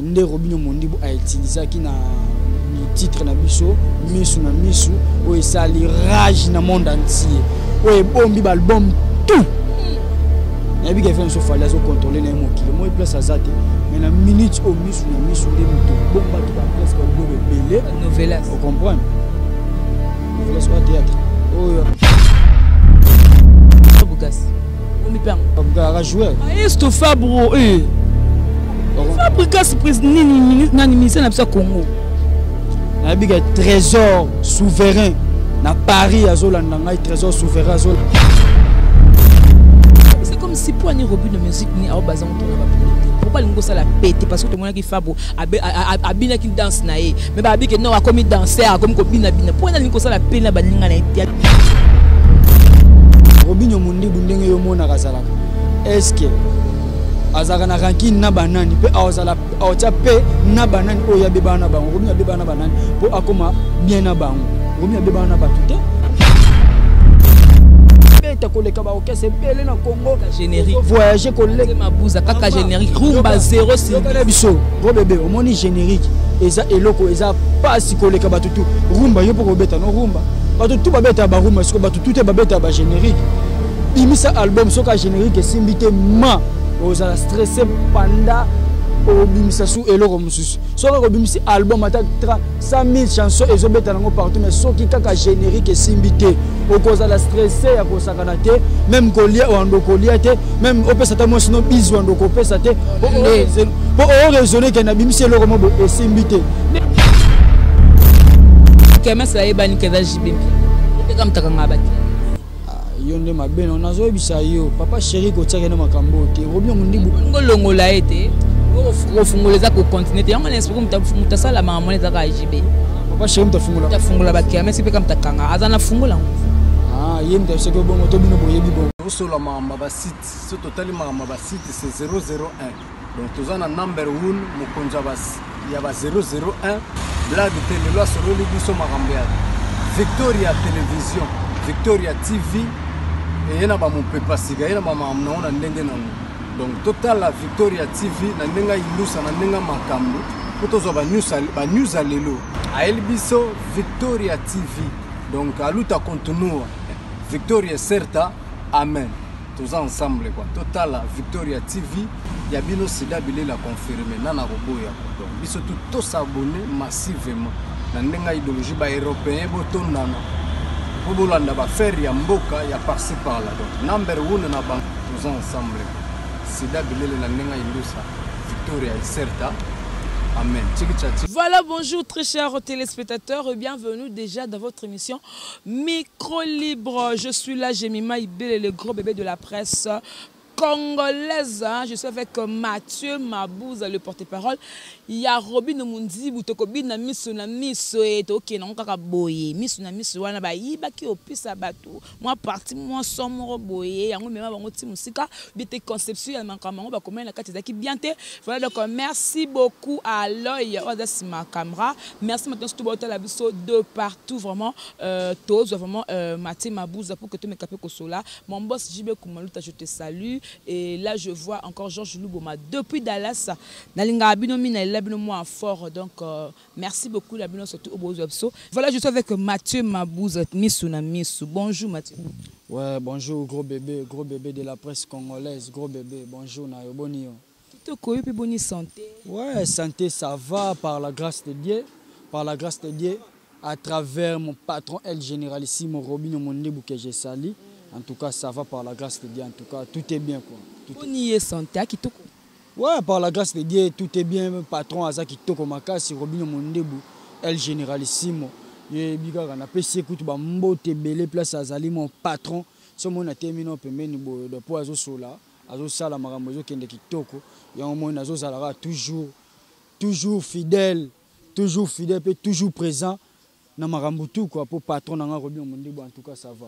Nde Robinho Mundibu a utilisaki na titre na biso misu na misu oyo esali rage na monde entier, oyo ebombi ba album tout. Nayebi ke vieux Fally azo contrôler na ye mokili moi place aza te, mais na minute oyo misu na misu nde moto ebombaki ba presque biloko ebele. Novelas. O comprendre? Novelas oyo théâtre oyo. Fabregas. Omi pe yango. Fabregas joueur. Maestro Fabro eh. Fabregas président nini nani ministère na biso ya Congo. Nayebi ke Trésor souverain na Paris azolanda ngai, Trésor souverain azolanda. C'est comme si pour ani Robinho musique ni awo bazango tona ba problème te. Pourquoi lingo sala pété? Parce que tout le monde qui Fabro abina ki danse na ye. Mais ba bi que non akomi danser, akomi ko bina bina. Pourquoi lingo sala pété na baninga na ye? Robinho Mundibu ndenge yo monaka azalaka. Est-ce que azalaka na rancune na banani pe azala aotia pe na banani oyo abebana na bango? Robinho abebana na banani po akoma bien na bango. Robinho abebana na bato te. Beta koleka ba orchestre ebele na Congo. Générique. Voyager koleka. Mabuza kaka générique. Rumba 0 sur na biso. Gros bébé, omoni générique eza eloko eza pasi koleka bato tout. Rumba yo poko beta no rumba. Bato tout babeta ba rumba siko bato tout te babeta ba générique. Bimisa album soka générique esimbi te ma ozala stressé panda obimisa su eloko mosusu. Soki obimisi album ata 100 000 chansons ezobeta nango partout, mais soki kaka générique esimbi te okozala stressé ya kosakana te, même kolia wando kolia te, même opesa ta mwasi no bizu wando kopesa te, po o raisonner ke nabimisi eloko moko esimbi te. Kemesa ayebani ke eza JB Mpiana. Epeka mutaka nga bati. Yo nde mabe na nazoyebisa yo papa chéri kotiaka na makambo te. Robinho Mundibu ngolongola ye te. Kofungola eza kocontinue te. Yango na esprit mutu asala makambo wana ezaka ya JB. Papa chéri mutu afungola. Mutu afungola ba kermesse mpe ka mutu akanga. Aza na fungola yango. Ye mutu aseki bongo to bino boyebi bongo. Osola makambo ba site, so totali makambo ba site c'est 001. Donc toza na number 1 mokonzi ya ba 001 blague te. Lelo asololi biso makambo ya Victoria Télévision, Victoria TV eye na ba mopepa sika, ye na ba makambo nango na ndenge nango. Donc totala Victoria TV na ndenge indusa na ndenge makambo po tozwa ba news, ba news ya lelo. Ayeli biso Victoria TV. Donc aluta continua. Victoria certa. Amen. Toza ensemble quoi. Totala Victoria TV ya bino sida bilela confirmé nana koboya quoi. Donc biso tout to s'abonner massivement na ndenge idéologie ba européen botondana po bolanda ba faire ya mboka ya par-ci par-là. Donc number 1 na bango toza ensemble quoi. Sida bilele na ndenge indusa Victoria Iserta. Amen. Tchiki tcha tchiki. Voilà, bonjour très chers téléspectateurs et bienvenue déjà dans votre émission Micro Libre. Je suis là, Jemima Ibele, le gros bébé de la presse congolaise. Hein. Je suis avec Mathieu Mabouza, le porte-parole. Il y a Robinho Mundibu, tokobina miso na miso et toke na kaka boye. Miso na miso wana ba yiba ki opisa batu. Moi parti moi sombre boye, yango mema bango ti musika, bete conception ya makambo ba komela na kati ezaki bien te. Voilà donc merci beaucoup à l'œil oza sima caméra. Merci maintenant surtout bota la biso de partout vraiment tous vraiment Mathieu Mabouza pour que tu me capes kosola. Mon boss JB Kumaluta, je te salue. Et là je vois encore Georges Luboma depuis Dallas. Nalinga bino mina la bino moi fort donc merci beaucoup la bino surtout au bozo biso. Voilà, je suis avec Mathieu Mabouza misu na misu. Bonjour Mathieu. Ouais, bonjour gros bébé, gros bébé de la presse congolaise, gros bébé. Bonjour na yo boni yo. Kitoko yo pe boni santé. Ouais, santé ça va par la grâce de Dieu, par la grâce de Dieu à travers mon patron El Généralissimo Robinho Mundibu que je salue. En tout cas, ça va par la grâce de Dieu. En tout cas, tout est bien quoi. Tout est Boni santé kitoko. Ouais, par la grâce de Dieu, tout est bien. Patron Aza kitoko makasi Robinho Mundibu El Généralissimo. Ye bikaka na pesi écoute ba mbote belé place azali mon patron. Somo na temino pembeni boyo do po azo sola. Azo sala makambo ezo kende kitoko. Yango moni azo zalaka toujours, toujours fidèle, toujours fidèle pe toujours présent na makambo tout quoi po patron nanga Robinho Mundibu en tout cas ça va.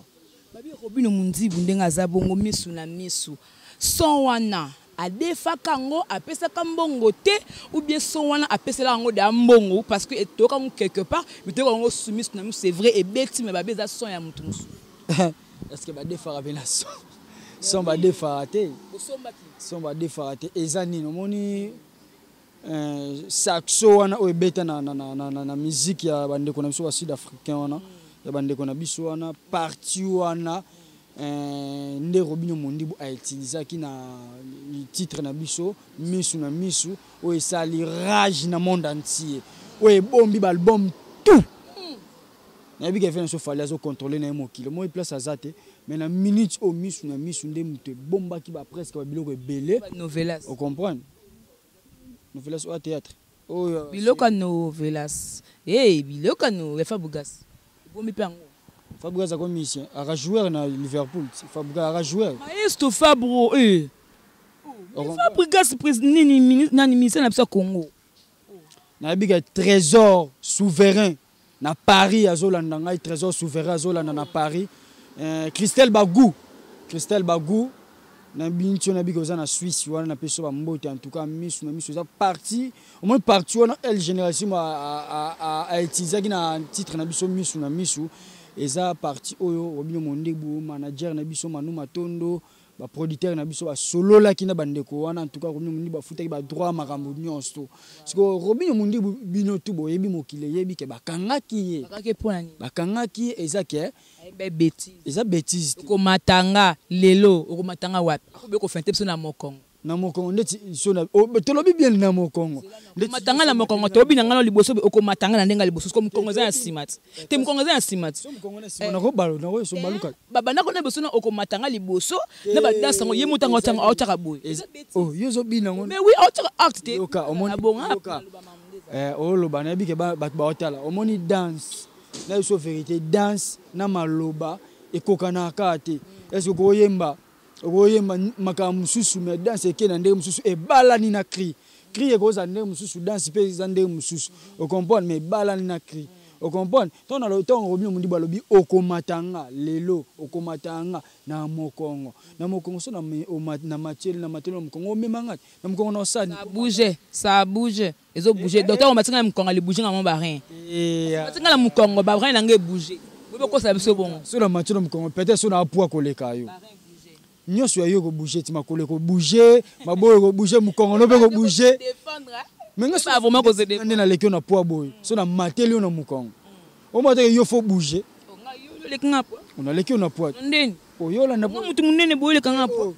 Babi Robinho Mundibu ndenga aza bongo misu na misu. Son wana adefaka ngo apesaka mbongo te ou bien son wana apesela ngo da mbongo parce que etoka ngo quelque part mais toka ngo soumis na misu c'est vrai et beti mais babi eza son ya mutu musu. Est-ce que badefaka pe na son? Son badefaka te. Son badefaka te. Eza nini? Omoni Saxo wana oyo ebeta na musique ya bandeko na biso ba sud africain wana, ya bandeko na biso wana, partie wana nde Robinho Mundibu autilisaki na titre na biso Misu na Misu, oyo esali rage na monde entier, oyo ebombi baalbum tout. Nayebi ke so Fally azocontrôle na ye mokili moi place aza te, mais na minute oyo Misu na Misu nde moto ebombaki bapresque babiloko ebele. Novelas. Ocomprendre, novelas oyo ya théâtre oyo. Biloko ya novelas e, biloko ya no ya Fabregas ebombi mpe yango. Fabregas ako musicien, aka joueur na Liverpool. Fabregas aka joueur. Maestro Fabro e Fabregas, nini nani, ministère na biso ya Congo. Nayebi ke Trésor Souverain na Paris azolanda ngai, Trésor Souverain azolanda na Paris. Christelle Bagou, Christelle Bagou na binti oyo, nayebi ke oza na Suisse wana, napesi yo bambote. En tout cas, Misu na Misu eza parti, omoni parti wana El Génération autilisaki na titre na biso Misu na Misu, eza parti oyo Robinho Mundibu, manager na biso Manu Matondo, baproducteur na biso basololaki na bandeko wana. En tout cas, Robinho Mundibu afutaki badroit, makambo nyonso. Siko Robinho Mundibu, bino tu boyebi, mokili eyebi ke bakangaki ye. Bakangaki mpo na nini? Bakangaki ye, eza ke bêtise. Eza bêtise te. Okomatanga lelo, okomatanga wapi? Okobe kofente biso na mokongo. Na mokongo ndeti so na tolobi bien na mokongo. Okomatanga na mokongo, toyebi na ngano liboso, okomatanga na ndenge ya liboso. Siko mokongo eza na nsima ti te, mokongo eza na nsima ti. Nakobalo, nakosobaluka. Babandako na biso na okomatanga liboso na badanse yango, ye moto yango aotiaka, aotiaka boye. Oh, yo ozobina yango. Mais oui, aotiaka acte te. Yoka, omoni. Abonga. Yoka. Oloba, nayebi ke bato baotala, omoni danse na biso, vérité, danse na maloba ekokanaka kaka te. Est ce que okoyemba, okoyemba makambo mosusu, mais danse eke na ndenge mosusu, ebalani na cri. Cri ekozala ndenge mosusu, danse mpe eza ndenge mosusu, ocomprendre? Mais ebalani na cri, ocomprendre? Ntango Robinho Mundibu alobi okomatanga lelo, okomatanga na mokongo, na mokongo so na matiele, na matiele na mokongo, omemanga te na mokongo na osani. Ça bouge, ça bouge, ezobouge. Donc ntango batinga na mokongo, alibouge nga mo barein, batinga na mokongo, barein nanga ebouge. Boye bokosala biso bongo. So na matie na mokongo, peut-être so na apua koleka yo nyonso ya yo ekobouge ti, makolo ekobouge, maboyo ekobouge, mokongo no mpe ekobouge. Mais nga Ba vraiment kose nde naleki yo na poids boye, so na mateli yo na mokongo, omona teke yo faut bouger. Oleki nga po. Naleki yo na poids. Ndeni? Oyolanda. Nga mutu monene boye, oleka nga po.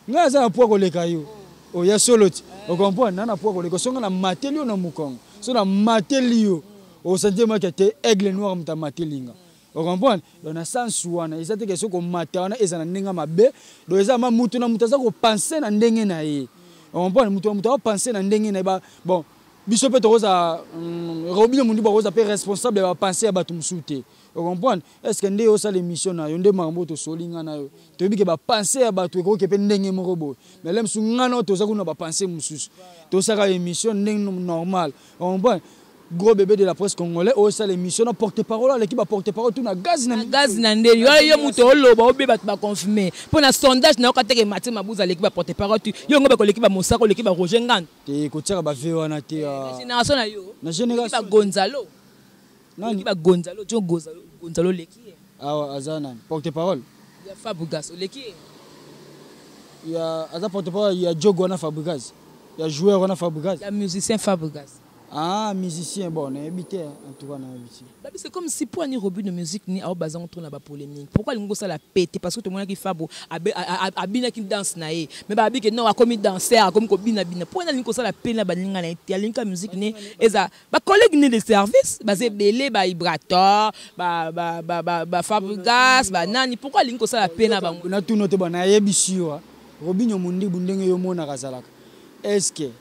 Ngai aza na poids koleka yo oya solo ti, ocomprendre? Na poids koleka so nga na mateli yo na mokongo, so na mateli yo, osentir maki te aigle noir moto amateli nga, ocomprendre? Donc na sens wana eza te ke soki komata wana eza na ndenge mabe. Donc eza ma mutu na mutu aza kopense na ndenge na ye, ocomprendre? Mutu na mutu akopense na ndenge na ye. Bon, biso mpe tokoza, Robinho Mundibu akoza mpe responsable ya bapense ya bato mosusu te, ocomprendre? Est ce que nde osala émission na yo, nde makambo oyo tosoli nga na yo, toyebi ke bapense ya bato ekoki mpe ndenge moko boye, mais le mosusu nga na oyo toza kuna bapense mosusu, tosaka émission ndenge normal, ocomprendre? Gros bébé de la presse congolais oyo osala émission na porte parole, aleki baporte parole tu na gaz na Gaz na ndeni yo, yo moto oloba, obe bato baconfirme mpo na sondage na yoka teke Matie Mabuza aleki baporte parole tu yo ngo, bakoleki bamosaka, oleki baRoger Ngando. Te, kotiaka bave wana te. Na génération na yo. Na génération. Bagonzalo. Nani? Bagonzalo tio, Gonzalo, Gonzalo oleki ye. Awa aza nani porte parole? Ya Fabregas, oleki ye. Ya aza porte parole ya jogo wana Fabregas, ya joueur wana Fabregas. Ya musicien Fabregas. Ah, musicien, bon, nayebi te, en tout cas nayebi te. Babi, c'est comme si po ani Robinho musique ni ao bazango trop na bapolémique. Pourquoi alingi kosala pete? Parce que tomonaki Fabo abinaki danse na ye, mais babi ke non, akomi danser, akomi kobinabina. Po ani alingi kosala pe na baninga na ye te? Alingi ka musique ne eza bacollègue ne de service baza ebele, baibrator, baFabregas, banani. Pourquoi alingi kosala pe na bango? Natuna te, ba nayebisi yo, Robinho Mundibu, ndenge yo omonaka azalaka, est ce que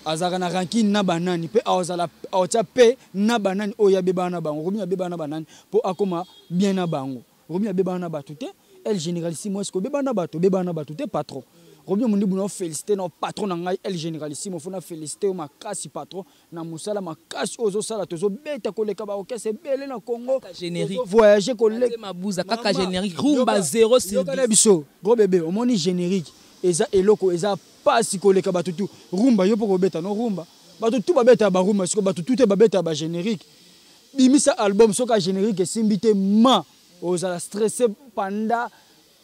azalaka na rancune na banani mpe azala aotia mpe na banani oyo abebana na bango? Robinho abebana na banani mpo akóma bien na bango? Robinho abebana na bato te. El Généralissimo, est ce que obebana na bato? Obebana na bato te, patron Robinho Mundibu. Na félicité na patron na ngai El Généralissimo, faut na félicité yo makasi, patron, na mosala makasi oyo ozosala. Tozobeta koleka baorchestre ebele na Congo, voyage koleka. Mabuza kaka générique, rumba 0 sur 10. Biso gros bébé, omoni générique eza eloko eza pasi koleka bato tu. Rumba, yo mpo kobeta no rumba, bato tu babetaka barumba, siko bato tu te babetaka bagénérique. Bimisa album, soki générique esimbi te, ma ozala stressé pendant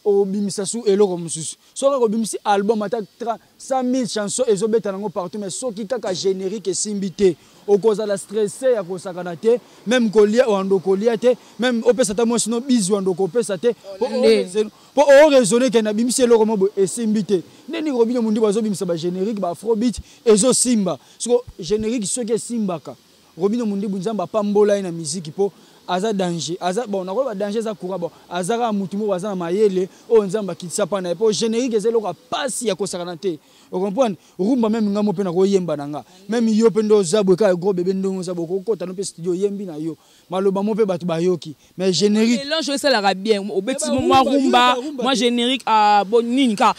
Obimisa su eloko mosusu. Soki kaka obimisi album ata 100 000 chansons ezobeta nango partout, mais soki kaka générique esimbi te, okozala stressé ya kosakana te, même kolia wando kolia te, même opesa ata mwasi no bizu wando kopesa te, po o raisonner ke nabimisi eloko moko boye esimbi te. Nde nini Robinho Mundibu azobimisa ba générique, ba afrobeat ezosimba. Siko générique soki esimbaka, Robinho Mundibu Nzambe apambola ye na musique po aza danger, aza bon nakoloba danger eza courant, bon aza kaka mutu moko aza na mayele oyo Nzambe akitisa pa na ye po générique eza eloko ya pasi ya kosakana te. O comprendre? Rumba meme nga mo pe nakoyemba na nga, meme yo pe nde oza boye kaka gros bébé ndenge oza boye okokota no pe studio oyembi na yo maloba mo pe bato bayoki, mais générique mélange esalaka bien. Obeti mwa rumba, mwa générique, ah bon nini ka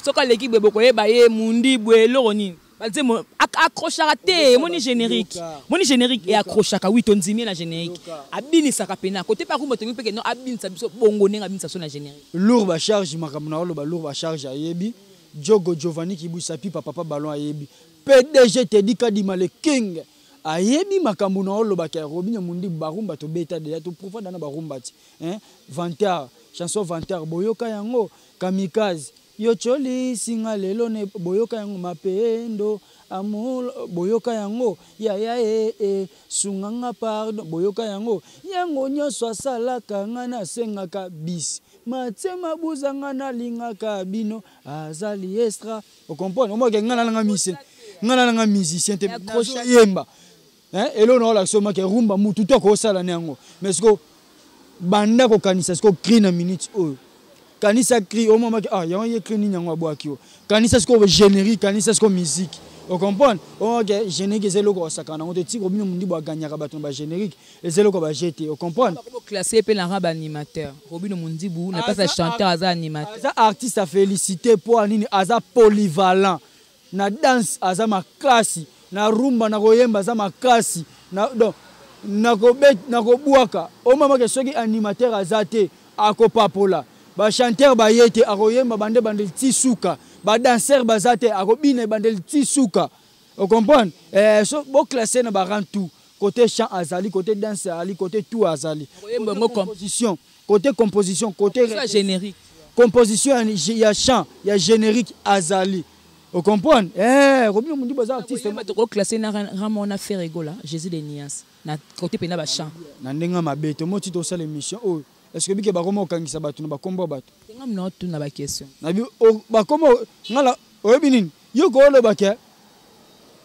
soki aleki boye bokoyeba ye Mundibu eloko nini banzembo accrochaka te. Moni générique, moni générique e accrochaka. Oui, tondimi na générique abinisaka pena côté pa rumba tongi mpe no abinisa biso bongo ndenge abinisa biso na générique. Lourd ba charge makambo na oloba, lourd ba charge ayebi Diogo Giovanni Kibuisa Pipa papa ballon ayebi PDG Teddy Kadima le King ayebi makambo na olobaka ya Robinho Mundibu. Barumba tobeta deja, toprouva dana barumba ti, hein? Vantard, chanson Vantard boyoka yango, Kamikaze yo choli singa lelo ne boyoka yango, mapendo amour boyoka yango, yaya e e sunganga pardon boyoka yango, yango nyonso asalaka nga nasengaka bis matie mabuza nga nalingaka bino azali extra. Ocomprendre? Omoke nga nalanga musicien, nga nalanga musicien te, nazoyemba eloko na olakisa omake rumba mutu to akosala na yango. Mais siko banda kokanisa siko cri na minute oyo, kanisa cri omamaki, ah yango ye cri nini yango abwaki yo, kanisa siko générique, kanisa siko musique. Ocomprendre? Omake générique eza eloko basakana nango te. Ti Robinho Mundibu aganyaka bato na bagénérique, eza eloko baje te. Ocomprendre? Classé mpe na rang baanimateur, Robinho Mundibu na place ya chanteur aza animateur. Aza artiste à féliciter. Po nini? Aza polyvalent na danse, aza makasi na rumba, na koyemba aza makasi na donc na kobwaka. Omamake soki animateur aza te akopapola, bachanteur baye te akoyemba bande bandeli ti suka, badanseur baza te akobina ebandeli ti suka. Ocomprendre? So boclasse na barang tout, côté chant azali, côté danse azali, côté tout azali, composition, côté composition, côté générique, composition ya chant, ya générique azali. Ocomprendre? Robinho Mundibu aza artiste. Tokoclasse na rang na Ferre Gola, Jésus de Nias, na côté mpe na bachant. Na ndenge mabe te, moti tosala émission oyo, est ce que bike bakoma kokangisa bato na bakombo ya bato? Nga mina otuna baquestion. Nabi bakoma ngala oyebi nini yo kooloba ke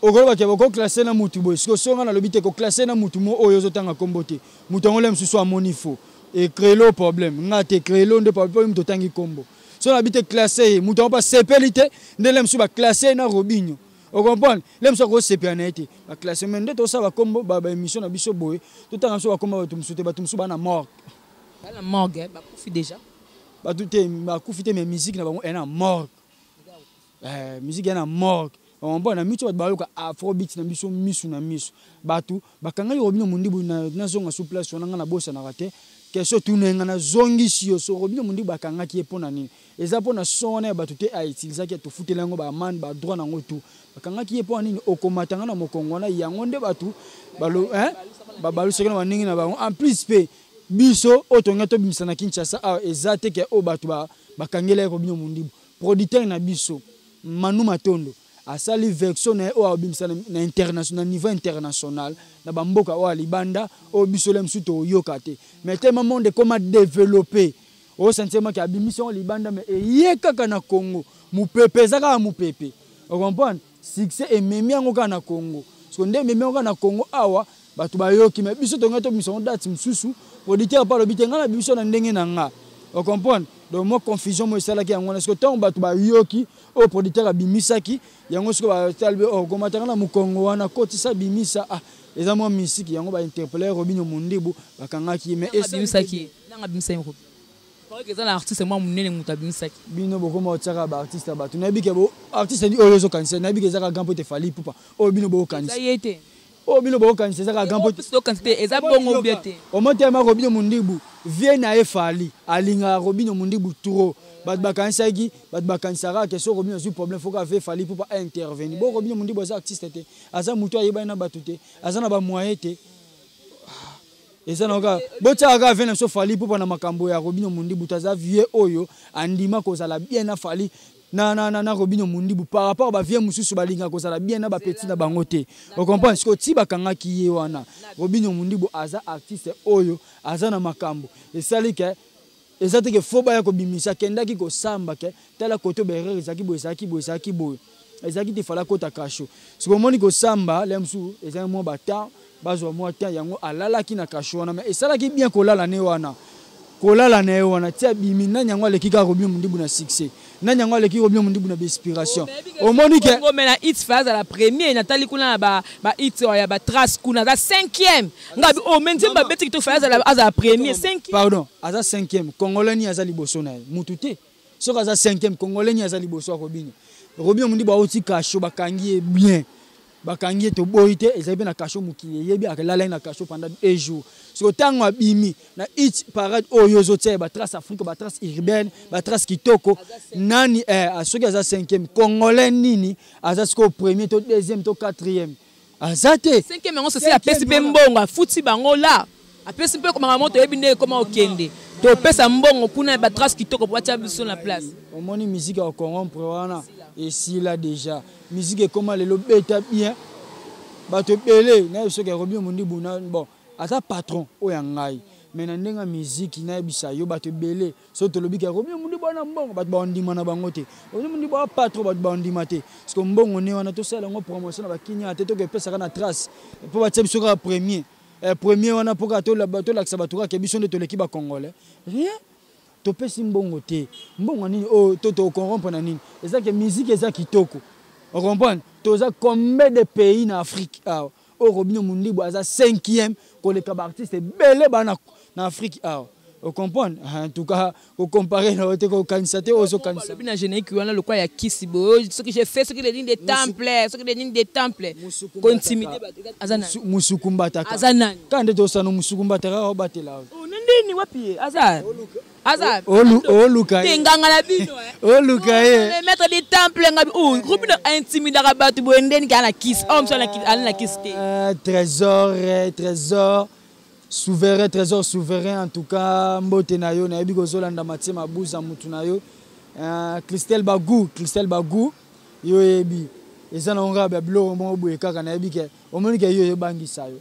okoloba ke bokoclasse na mutu boye. Siko so nga nalobi te koclasse na mutu mo oyo ozotanga kombo te, mutu yango le mosusu amoni faux ecréelo problème. Nga te créelo nde problème mpo mutu otangi kombo. So nabi te classe ye, mutu yango mpe asepeli te nde le mosusu baclasse ye na Robinho. Ocomprendre? Le mosusu akosepela na ye te baclasse. Mais nde tosala bakombo baémission na biso boye, totanga biso bakombo bato mosusu te, bato mosusu baa na morgue. Bana morgue, bakufi déjà. Bato te bakufi te, mais musique na bango eza na morgue, musique eza na morgue. Ombo na miso bato bayoka afrobeat na biso misu na miso, bato bakangaki Robinho Mundibu. Nazonga sur place wana, nga nabosanaka te question tuna nga nazongisi yo. So Robinho Mundibu bakangaki ye mpo na nini? Eza mpo na son wana ya bato te autilisaki, tofutela yango baamende, badroit nango tout. Bakangaki ye mpo na nini? Okomata nga na mokongo wana, yango nde bato babalusaki na bandenge na bango. En plus mpe biso oyo tongai tobimisa na Kinshasa awa eza te ke oyo bato bakangela ye Robinho Mundibu. Producteur na biso Manu Matondo asali version na ye oyo abimisa na international, na niveau international, na bamboka oyo alibanda oyo biso le mosusu toyoka te. Mais tellement monde ekoma développé, osentir maki abimisi yango libanda, mais eye kaka na Congo mopepe eza kaka mopepe. Ocomprendre? Succès ememi yango kaka na Congo. Parce nde ememi yango kaka na Congo awa, bato bayoki. Mais biso tongai tobimisa yango date mosusu, producteur mpe alobi te ngai na biso na ndenge na nga. Ocomprendre? Donc mwa confusion mo esalaki yango wana. Siko ntango bato bayoki oyo producteur abimisaki yango, siko batali okomataka na mokongo wana kotisa bimisa, ah eza mwa misiki yango bainterpele Robinho Mundibu, bakangaki ye. Mais abimisaki nanga abimisaki eza na artiste mwa monene moto abimisaki. Bino bokoma otiaka baartiste ya bato. Nayebi ke artiste oyo ozokanisa, nayebi ke ezaka grand po ete Fally Ipupa oyo bino bokokanisa. Ye te. Oyo bino bokokanisa ezaka grand po. Te, eza bongo bien te. Omotema Robinho Mundibu vie na ye, Fally alingaka Robinho Mundibu trop. Bato bakanisaki, bato bakanisaka ke so Robinho azwi problème, faut que Fally Ipupa aintervenir. Bo Robinho Mundibu aza artiste te, aza motu ayebani na bato te, aza na bamoyen te. Eza na kaka botiaka kaka vie na biso Fally Ipupa na makambo ya Robinho Mundibu to aza vieux oyo andima kozala bien na Fally na na na, na Robinho Mundibu par rapport ba vieux mosusu balingaka kozala bien na ba petit na bango te. O comprendre sikoyo ti bakangaki ye wana Robinho Mundibu aza artiste oyo aza na makambo esali ke eza te ke fo baya kobimisa akendaki kosamba ke tala kote ba erreur ezalaki boye ezalaki boye ezalaki boye ezalaki te fala kota kasho sikoyo omoni kosamba le mosusu ezalaki mwa ba temps bazwa mwa temps yango alalaki na kasho wana mais esalaki bien kolala ne wana kolala na ye wana ti abimi nani yango aleki kaka Robinho Mundibu na succès nani yango aleki Robinho Mundibu na bainspiration omoni ke mais na hit fa azala premier natali kuna na ba ba hit ya ba trace kuna aza cinquième nga bi oh mais nzembo abeti kitoko fa azala azala premier cinquième pardon aza cinquième congolais ni aza liboso na ye mutu te soki aza cinquième congolais ni aza liboso ya Robinho Robinho Mundibu auti kasho bakangi ye bien bakangi ye toboyi te ezali mpe na kasho mokili eyebi alalaki na kasho pendant deux jours siko ntango abimi na hit parade oyo ozotia ya batrace afrique batrace urbaine batrace kitoko nani eh, soki aza cinquième congolais nini aza sikoyo premier to deuxième to quatrième aza te cinquième yango sosi apesi mpe mbongo afuti bango la apesi mpe makambo moto oyebi ndenge ekoma okende topesa mbongo kuna ya batrace kitoko po batia biso na place omoni musique ya kocorrompre wana esila déjà musique ekoma lelo beta bien bato ebele nayebi soki Robinho Mundibu na bon aza patron oyo ya ngai mais na ndenge ya musique nayebisa yo bato ebele soki tolobi ke Robinho Mundibu wana mbongo bato bandima na bango te Robinho Mundibu aza patron bato bandima te parce que mbongo ne wana tosala yango promotion na bakinia te tokepesaka na trace mpo batia biso kaka premier eh, premier wana mpo kaka tolakisa bato kaka ke biso nde toleki bacongolais rien topesi mbongo te mbongo nini oyo to tocorrompre na nini eza ke musique eza kitoko ocomprendre toza combien de pays na afrique awa oyo Robinho Mundibu aza cinquième koleka baartiste ebele baa na, na afrique awa ocomprendre en tout cas kocompare na yo te kokanisa te ozokanisa olobi na générique wana lokwa ya kisi boye soki j'ai fait soki les lignes de temple soki les lignes de temple kointimide bato aza nani musukumbataka aza nani kaka nde tosano musukumbataka obatela oh, na ndeni wapi ye aza aza oluka te nganga na bino oluka ye le maître du temple ngabi oh groupe na intimidaka bato boye ndeni kaka na kisi oh mosu ala na kisi te trésor trésor souverain trésor souverain en tout cas mbote na yo nayebi kozolanda matie mabuza mutu na yo Christelle Bagou Christelle Bagou yo oyebi eza na kaka ba biloko moko boye kaka nayebi ke omoni ke yo ebangisa yo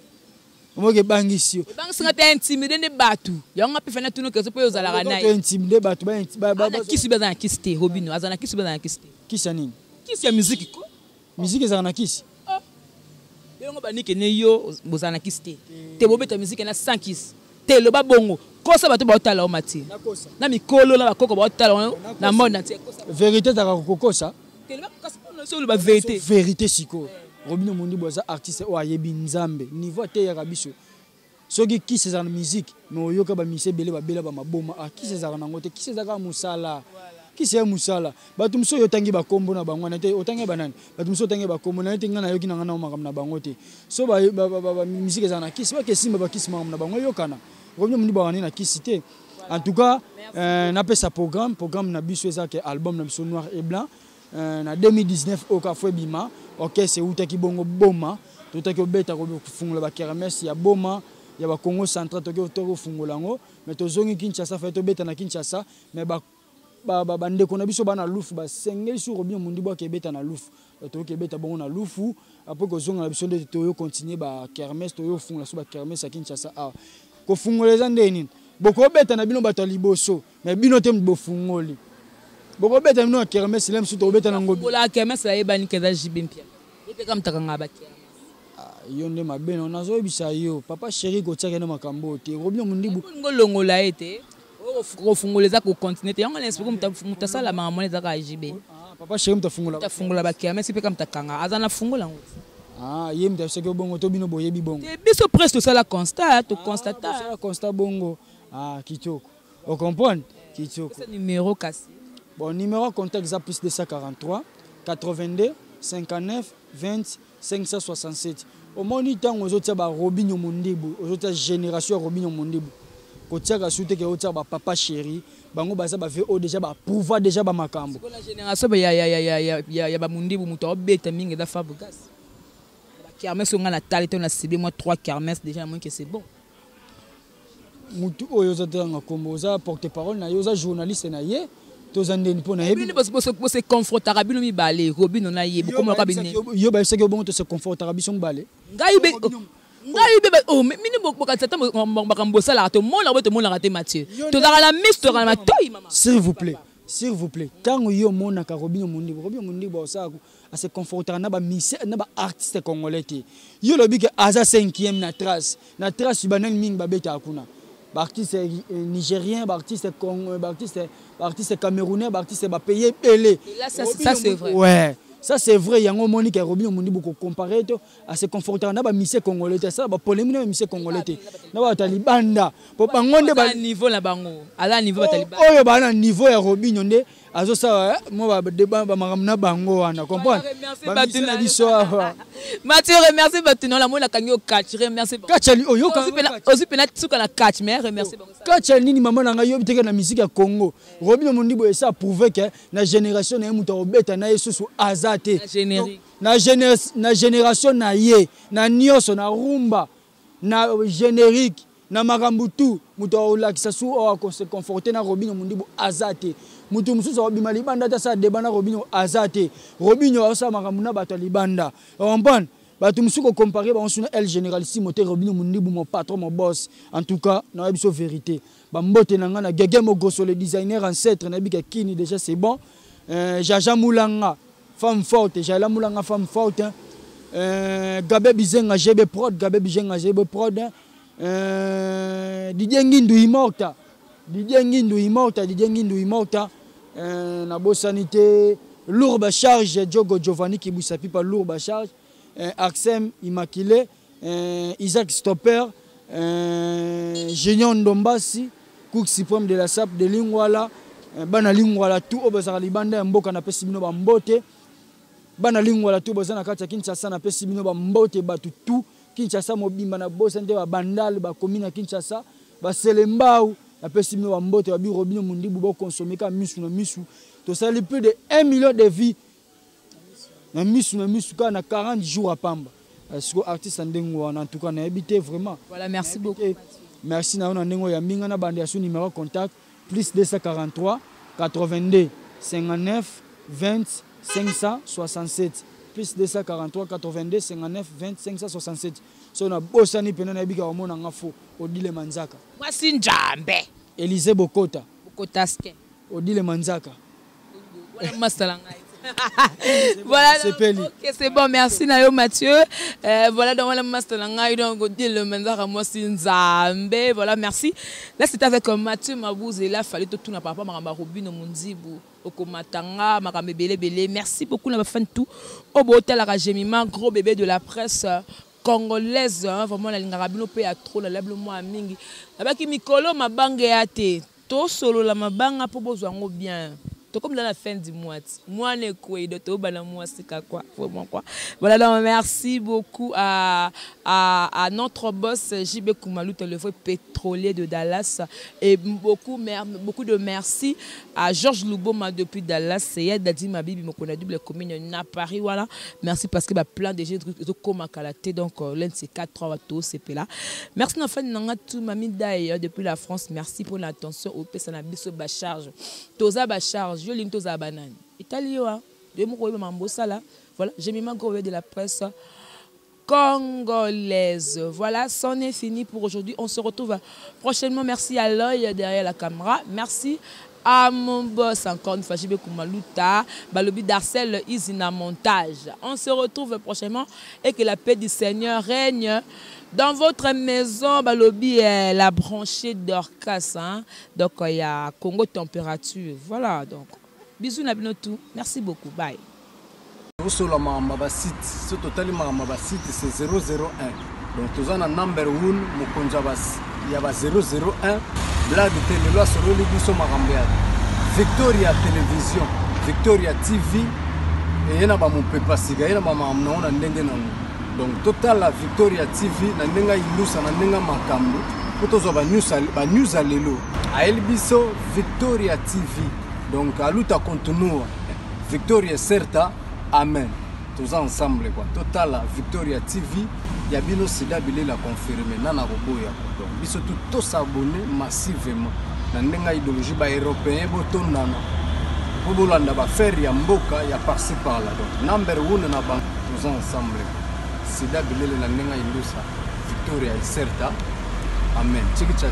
omoni ke ebangisi yo ebangisi nga te intimide nde bato yango nga mpe fana tuna question mpo oyo ozalaka na ye intimide bato na kisi mpe aza na kisi te Robinho aza na kisi mpe aza na kisi te kisi ya nini kisi ya miziki ko miziki ezalaka na kisi yango banike ne yo bozala na kisi te te bobeta miziki na sans kisi te loba bongo kosa bato baotala yo matie na mikolo na bakoko baotala yo na monde entier vérité ezalaka kokosa oloba vérité vérité sikoyo Robinho Mundibu aza artiste oyo ayebi nzambe niveau ateyaka biso soki kisi ezala na musique mais oyoka bamisi ebele babela bamaboma ah, kisi ezalaka nango te kisi ezalaka mosala kisi ya mosala bato mosusu oyo otangi bakombo na bango wana te otangi banani bato mosusu otangi bakombo na ye te ngai nayoki na ngai na makambo na bango te so musique ezala na kisi bakesimba bakisi makambo na bango eyokana Robinho Mundibu awani na kisi te en tout cas napesa programme programme na biso eza ke album na biso noir et blanc na 2019 oyo kaka fo ebima orchestre eutaki bongo boma totaki obeta kofungola bakermesse ya boma ya bakongo central toki kofungola yango mais tozongi kinshasa faye tobeta na kinshasa mais bandeko na biso bana lufu basengeli su Robinho Mundibu akebeta na lufu toyoki ebeta bongo na lufu apres kozonga na biso nde toyo continue bakermesse toyo fungola so bakermesse ya kinshasa awa kofungola eza nde nini bokobeta na bino bato ya liboso mais bino te bofungoli bokobeta bino ya kermesse le mosusu tokobeta na ngobi kermesse ayebani ke eza JB Mpiana ye mpe kamutaka nga bakermesse yo nde mabe na nazoyebisa yo papa chéri kotiaka na makambo oyo te Robinho Mundibu olingo longola ye te kofungola eza kocontinue te yango na esprit moto asalamaka mwana eza kaka JB papa chéri moto afungola moto afungola bakermesse mpe ka moto akanga aza na fungola yango ye moto ayebisaki yo bongo to bino boyebi bongo te biso presque tosala constat toconstate tosala constat bongo kitoko ocomprendre kitoko numéro kasi bon numéro contact eza plus 243 82 59 20 567 omoni ntango ozotia baRobinho Mundibu ozotia génération ya Robinho Mundibu kotiaka su te ke otia bapapa chéri bango baza bave oyo déjà baprouva déjà bamakambo na génération ya bamundibu moto aobeta mingi eza Fabregas bakermesse oyo ngai natali to na cible moi 3 kermesse déjà namoni ke c'est bon. Mutu oyo oza tanga kombo, oza porte parole na ye, oza journaliste na ye, toza ndeni mpo na ye. Bino bose confrontaka bino mibale, Robino na ye, bokomonaka bino. Yo bayebisaki yo bongo, tose confrontaka biso mibale? Ngai be ngai be, oh, mino bokanisa ata makambo bosalaka, tomonaka boye, tomonaka te. Mathieu, tozalaka na miso, tozalaka na matoi, mama. S'il vous plaît, s'il vous plaît, ntango yo omonaka Robino Mondibo, Robino Mondibo aosalaka ase confortaka na bamusicien na baartiste congolais te. Yo olobi ke aza cinquième na trace, na trace banani mingi babetaka kuna, baartiste nigérien, baartiste, baartiste camerounais, baartiste bapays ebele. Ça, c'est vrai. Ouais, ça c'est vrai. Yango omoni ke Robino Mondibo kocompare to ase confortaka na bamusicien congolais te, asala bapolémique na bamusicien congolais te, na bato ya libanda, po bango nde niveau na bango, aza niveau bato libanda. Oyo baa na niveau ya Robino nde azosala mwa bamakambo na bango wana, comprendre na biso awa. Mathieu, remercie bato na namoni nakangi yo catch, remercie. Catch oyoka. Ozwi mpena suka na catch, mais remercie bango. Catch ya nini, mama na ngai? Yobi teke na musique ya Congo, Robino Mondibo esa prouvé ke na génération na ye, moto akobeta na ye susu aza te. Na génération na ye, na nyonso, na rumba, na générique, na makambo tu, moto akolakisa su oyo akose conforte na Robino Mondibo aza te. Moto mosusu akobima libanda te asala débat na Robino aza te. Robino azosala makambo na bato ya libanda, comprendre? Bato mosusu kocompare bango su na El Généralissimo te. Robino Mondibu, mon patron, mon boss, en tout cas nayebi biso vérité. Bambote na ngai na Gege Mogoso, le designer ancêtre, nayebi ka kini déjà, c'est bon. Jaja Mulanga, femme forte, Jaela Mulanga, femme forte, Gabe Bizenga, GB Prod, Gabe Bizenga, GB Prod, Didier Ngindu Immorta, Didier Ngindu Immorta, Didier Ngindu Immorta. Nabosani te Lourd Charge, Diogo Giovanni Kibusa Pipa, Lourd Charge, Axem Immaculé, Isaac Stopper, Junior Ndombasi, Cook suprême de la Sap de Lingwala. Bana Lingwala tout oyo bazalaka libanda ya mboka, napesi bino bambote. Bana Lingwala tout baza na kati ya Kinshasa, napesi bino bambote. Bato tout Kinshasa mobimba, nabosani te babandale, bakomi na Kinshasa, baselembau, napesi bino bambote. Babi Robino Mondibu, bokonsome ka misu na misu. Tosali plus de 1 million de vues na misu na misu kaka na 40 jours ya pamba. Siko artiste ya ndenge wana, en tout cas nayebi te vraiment. Voilà, merci beaucoup. Merci na yo na ndenge oyambi nga. Na banda ya su numéro contact: plus 243 82 59 20 567, plus 243 82 59 20 567. So nabosani mpena, nayebi kaka omona nga fo Odile Manzaka. Mwasi Njambe. Élysée Bokota. Bokotaske. Odile Manzaka. Wana masala ngai. Voilà, donc, ok, c'est bon, merci na yo Mathieu. Voilà, donc voilà master na ngai, donc Odile Manzaka, mwasi Nzambe. Voilà, merci. Là c'était avec Mathieu Mabouze et là fallait tout na papa makambo Robino Mundibu okomatanga makambo ebele ebele. Merci beaucoup na bafan tout oyo botalaka Jemima, gros bébé de la presse congolaise, hein, vraiment nalingaka bino mpe ya trop, nalabino mwa mingi. Nabaki mikolo mabanga ya te, tosolola mabanga mpo bozwa yango bien. Tokomi dans la fin du mois, mwana ekwei, do tobana mwasi quoi, vraiment quoi. Voilà, donc merci beaucoup à notre boss JB Koumalouta, le vrai pétrolier de Dallas, et beaucoup, beaucoup de merci à Georges Luboma depuis Dallas et Dadi Mabibi Mokona double commune na Paris. Voilà, merci parce que bah, plein de gens comme kalaté, donc l'un de ces 4 3 tous c'est là. Merci na fan nanga tout Mami Dai depuis la France, merci pour l'attention au pesa na biso ba charge, toza ba charge, yo lingi toza banani etali yo de moko oyeba mambo osala. Voilà, j'ai mis ma gros de la presse congolaise. Voilà, c'en est fini pour aujourd'hui. On se retrouve prochainement. Merci à l'œil derrière la caméra. Merci à mon boss encore une fois, JB Koumalouta, Balobi Darcel Izina Montage. On se retrouve prochainement et que la paix du Seigneur règne dans votre maison. Balobi est la branchée d'Orcas, hein. Donc il y a Congo Température. Voilà, donc bisous na bino tout. Merci beaucoup. Bye. Osola makambo ya basite, so totali makambo ya basite, c'est 001. Donc toza na number 1, mokonzi ya ba 001. Blague te, lelo asololi biso makambo ya Victoria Télévision, Victoria TV eye na bamopepa sika, ye na bamakambo nango na ndenge nango. Donc totala Victoria TV na ndenge ayilusa, na ndenge makambo, mpo tozwa banews ya lelo. Ayeli biso Victoria TV, donc aluta continua, Victoria certa, amen. Toza ensemble quoi. Totala Victoria TV. Ya bino Sida Bilela confirme nana koboya. Donc biso tout to s'abonner massivement na ndenge ya idéologie ba européen botondana po bolanda ba faire ya mboka ya par-ci par-là. Donc number one na bango toza ensemble. Sida Bilele na ndenge ya Indusa Victoria Iserta. Amen. Chiki cha.